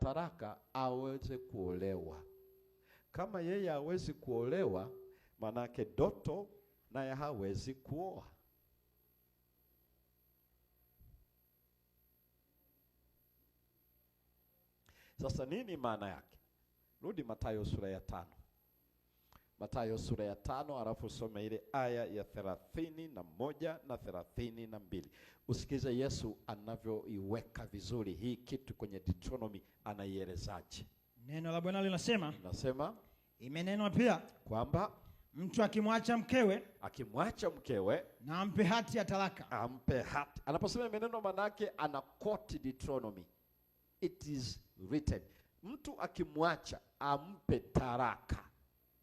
taraka aweze kuolewa. Kama yeye hawezi kuolewa, manake Doto naye hawezi kuoa. Sasa nini maana yake? Rudi Mathayo sura ya 5. Mathayo sura ya 5, alafu usome ile aya ya 31 na 32. Usikize Yesu anavyoiweka vizuri hii kitu kwenye Deuteronomy, anaielezaje? Neno la Bwana linasema, Nasema imenenwa pia kwamba mtu akimwacha mkewe, akimwacha mkewe na ampe hati ya talaka. Ampe hati. Anaposema imenenwa, maana yake ana quote Deuteronomy. It is written. Mtu akimwacha ampe talaka.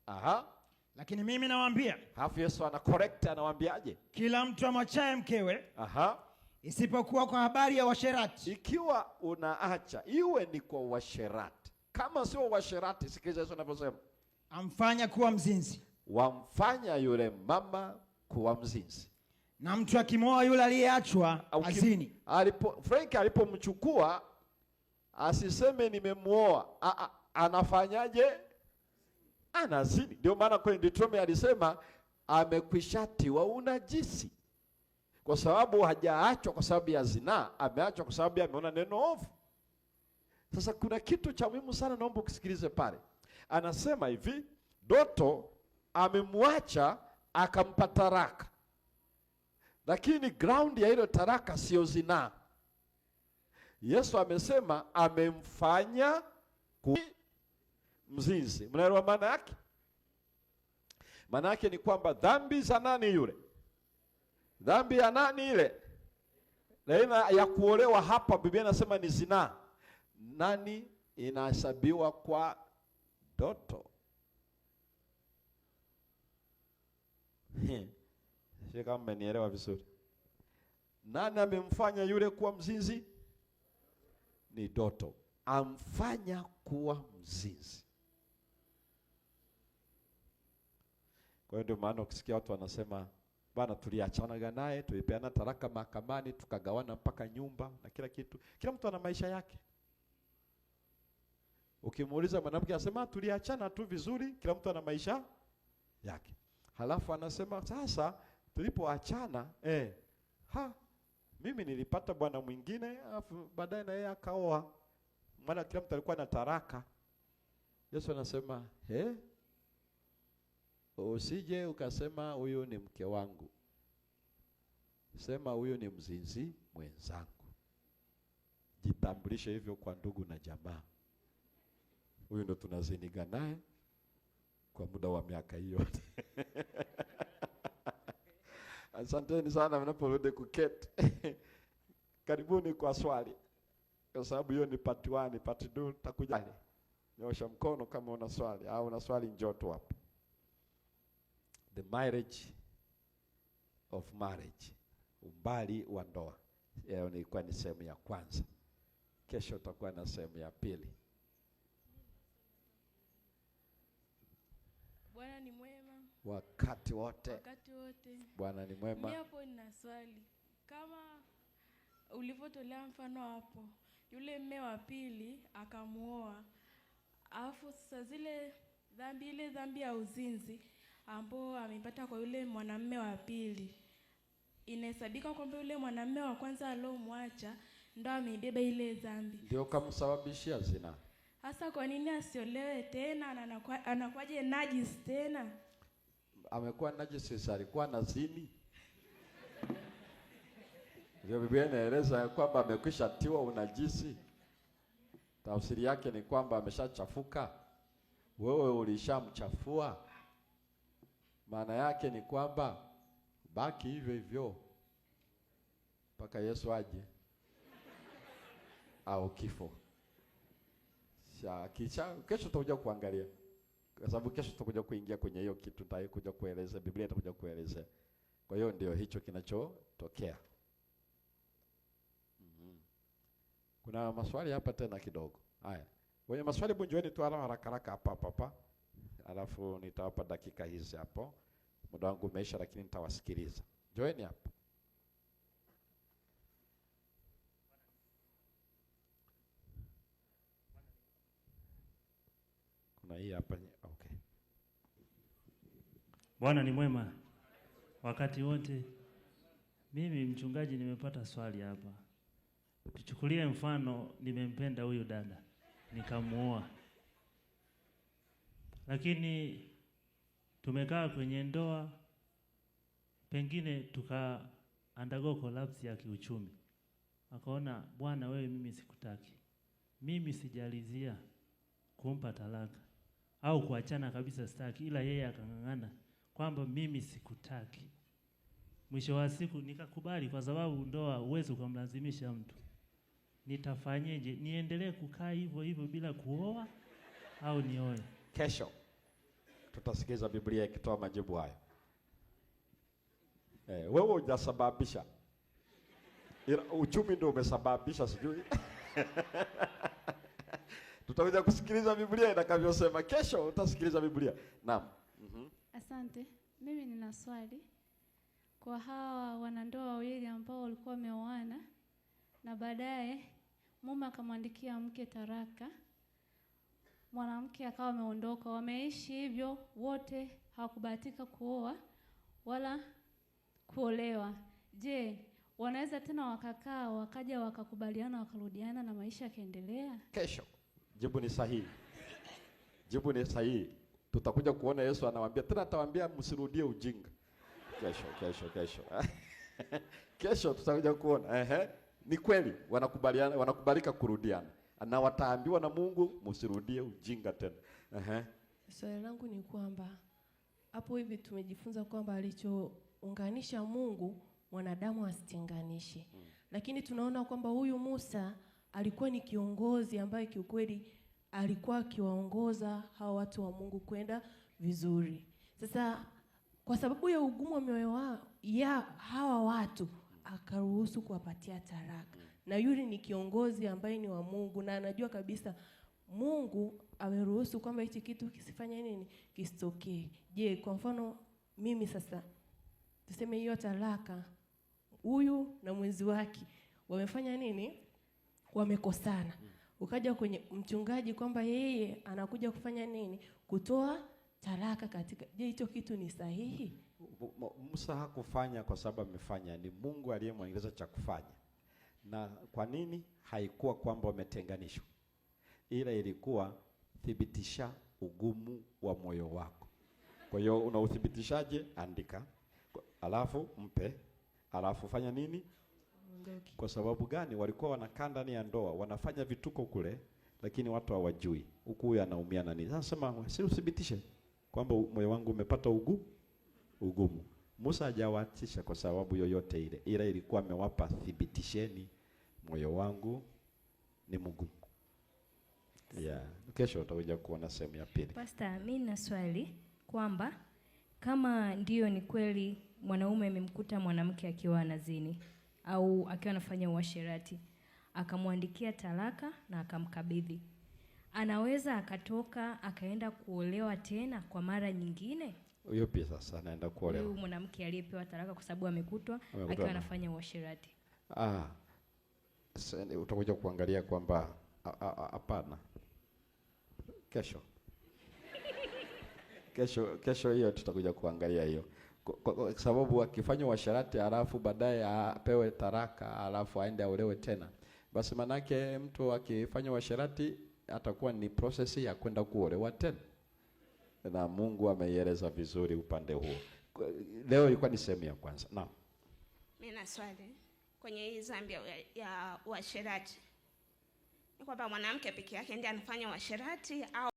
Aha. Lakini mimi nawaambia. Alafu Yesu ana correct, anawaambiaje? Kila mtu amwachaye mkewe, Aha. isipokuwa kwa habari ya uasherati. Ikiwa unaacha iwe ni kwa uasherati. Kama sio uasherati, sikiliza Yesu anavyosema. Amfanya kuwa mzinzi. Wamfanya yule mama kuwa mzinzi. Na mtu akimwoa yule aliyeachwa azini. Frank alipomchukua asiseme nimemuoa. Anafanyaje? Anazini. Ndio maana kwenye Deuteronomy alisema amekwishatiwa unajisi. Kwa sababu hajaachwa kwa sababu ya zinaa, ameachwa kwa sababu ameona neno ovu. Sasa kuna kitu cha muhimu sana naomba ukisikilize pale. Anasema hivi, Doto amemwacha akampa taraka. Lakini ground ya ile taraka sio zinaa. Yesu amesema amemfanya mzinzi. Mnaelewa maana yake? Maana yake ni kwamba dhambi za nani yule? Dhambi ya nani ile? Na ya kuolewa hapa Biblia inasema ni zinaa. Nani inahesabiwa kwa Doto? Sio kama mmenielewa vizuri. Nani amemfanya yule kuwa mzinzi? Ni Doto. Amfanya kuwa mzinzi. Kwa hiyo ndio maana ukisikia watu wanasema bana tuliachanaga naye, tulipeana talaka mahakamani, tukagawana mpaka nyumba na kila kitu. Kila mtu ana maisha yake. Ukimuuliza mwanamke anasema tuliachana tu vizuri, kila mtu ana maisha yake. Halafu anasema sasa tulipoachana, mimi nilipata bwana mwingine, alafu baadaye na yeye akaoa. Maana kila mtu alikuwa na taraka. Yesu anasema, usije ukasema huyu ni mke wangu. Sema huyu ni mzinzi mwenzangu. Jitambulishe hivyo kwa ndugu na jamaa. Huyu ndo tunaziniga naye kwa muda wa miaka hiyo. Asanteni sana mnaporudi kuketi. Karibuni kwa swali. Kwa sababu hiyo ni part 1, part 2 tutakuja. Nyosha mkono kama una swali au una swali njoo tu hapo. The marriage of marriage, umbali wa ndoa. Leo nilikuwa ni sehemu ya kwanza. Kesho tutakuwa na sehemu ya pili. Bwana ni mwema wakati wote. Wakati wote. Bwana ni mwema. Mimi hapo nina swali. Kama ulivyotolea mfano hapo, yule mume wa pili akamuoa. Alafu sasa zile dhambi, ile dhambi ya uzinzi ambao amepata kwa yule mwanamume wa pili, inahesabika kwamba yule mwanamume wa kwanza aliyomwacha ndo ameibeba ile dhambi, ndio kamsababishia zina. Hasa kwa nini asiolewe tena na anakuwaje najis tena? Amekuwa najis, alikuwa na zini. Ndio Biblia inaeleza kwamba amekwisha tiwa unajisi. Tafsiri yake ni kwamba ameshachafuka. Wewe ulishamchafua. Maana yake ni kwamba baki hivyo hivyo mpaka Yesu aje au kifo. Kisha kesho tutakuja kuangalia. Kwa sababu kesho tutakuja kuingia kwenye hiyo kitu, nitakuja kueleza, Biblia itakuja kuelezea. Kwa hiyo ndio hicho kinachotokea. Kuna maswali hapa tena kidogo. Haya. Wenye maswali bunjueni tu haraka haraka hapa hapa. Alafu nitawapa dakika hizi hapo. Muda wangu umeisha lakini nitawasikiliza. Join hapa. hii hapa. Okay. Bwana ni mwema wakati wote. Mimi mchungaji, nimepata swali hapa. Tuchukulie mfano, nimempenda huyu dada nikamuoa, lakini tumekaa kwenye ndoa, pengine tuka undergo collapse ya kiuchumi. Akaona, bwana wewe, mimi sikutaki, mimi sijalizia kumpa talaka au kuachana kabisa, sitaki, ila yeye akang'ang'ana kwamba mimi sikutaki. Mwisho wa siku nikakubali, kwa sababu ndoa huwezi ukamlazimisha mtu. Nitafanyeje? Niendelee kukaa hivyo hivyo bila kuoa au nioe? Kesho tutasikiza Biblia ikitoa majibu hayo. Wewe hujasababisha, ila uchumi ndio umesababisha, sijui. Tutakuja kusikiliza Biblia itakavyosema kesho, utasikiliza Biblia. Naam. Asante. Mimi nina swali kwa hawa wanandoa wawili ambao walikuwa wameoana na baadaye mume akamwandikia mke taraka, mwanamke akawa ameondoka. Wameishi hivyo wote, hawakubahatika kuoa wala kuolewa. Je, wanaweza tena wakakaa wakaja wakakubaliana wakarudiana na maisha yakaendelea? Kesho. Jibu ni sahihi. Jibu ni sahihi. Tutakuja kuona Yesu anawaambia tena, atawaambia msirudie ujinga. Kesho, kesho, kesho. Kesho tutakuja kuona. Ni kweli wanakubaliana, wanakubalika kurudiana. Na wataambiwa na Mungu msirudie ujinga tena. Swali langu ni kwamba hapo hivi tumejifunza kwamba alichounganisha Mungu mwanadamu asitenganishe. Lakini tunaona kwamba huyu Musa alikuwa ni kiongozi ambaye kiukweli alikuwa akiwaongoza hawa watu wa Mungu kwenda vizuri. Sasa kwa sababu ya ugumu wa mioyo ya hawa watu akaruhusu kuwapatia talaka. Na yule ni kiongozi ambaye ni wa Mungu na anajua kabisa Mungu ameruhusu kwamba hichi kitu kisifanye nini, kisitokee. Je, kwa mfano mimi sasa tuseme hiyo talaka, huyu na mwenzi wake wamefanya nini? Wamekosana. Ukaja kwenye mchungaji kwamba yeye anakuja kufanya nini? Kutoa talaka katika. Je, hicho kitu ni sahihi? Musa hakufanya kwa sababu amefanya, ni Mungu aliyemwelekeza cha kufanya. Na kwa nini haikuwa kwamba wametenganishwa? Ila ilikuwa thibitisha ugumu wa moyo wako. Kwa hiyo unauthibitishaje? Andika, alafu mpe, alafu fanya nini? Kwa sababu gani? Walikuwa wanakaa ndani ya ndoa, wanafanya vituko kule, lakini watu hawajui. Huku huyu anaumia na nini? Sasa sema, si uthibitishe kwamba moyo wangu umepata ugumu. Musa hajawaatisha kwa sababu yoyote ile, ila ilikuwa amewapa thibitisheni moyo wangu ni mgumu. Yeah. Kesho utakuja kuona sehemu ya pili. Pastor, mimi nina swali kwamba kama ndio ni kweli mwanaume amemkuta mwanamke akiwa anazini au akiwa anafanya uasherati, akamwandikia talaka na akamkabidhi, anaweza akatoka akaenda kuolewa tena kwa mara nyingine? Huyo pia sasa anaenda kuolewa. Huyu mwanamke aliyepewa talaka kwa sababu amekutwa akiwa anafanya uasherati. Utakuja kuangalia kwamba hapana. Kesho. Kesho hiyo tutakuja kuangalia hiyo. Kwa sababu akifanya uasherati alafu baadaye apewe talaka alafu aende aolewe tena, basi manake mtu akifanya uasherati atakuwa ni process ya kwenda kuolewa tena. Na Mungu ameieleza vizuri upande huo. Leo ilikuwa ni sehemu ya kwanza. Naam. Mimi na swali kwenye hii dhambi ya uasherati. Ni kwamba mwanamke peke yake ndiye anafanya uasherati au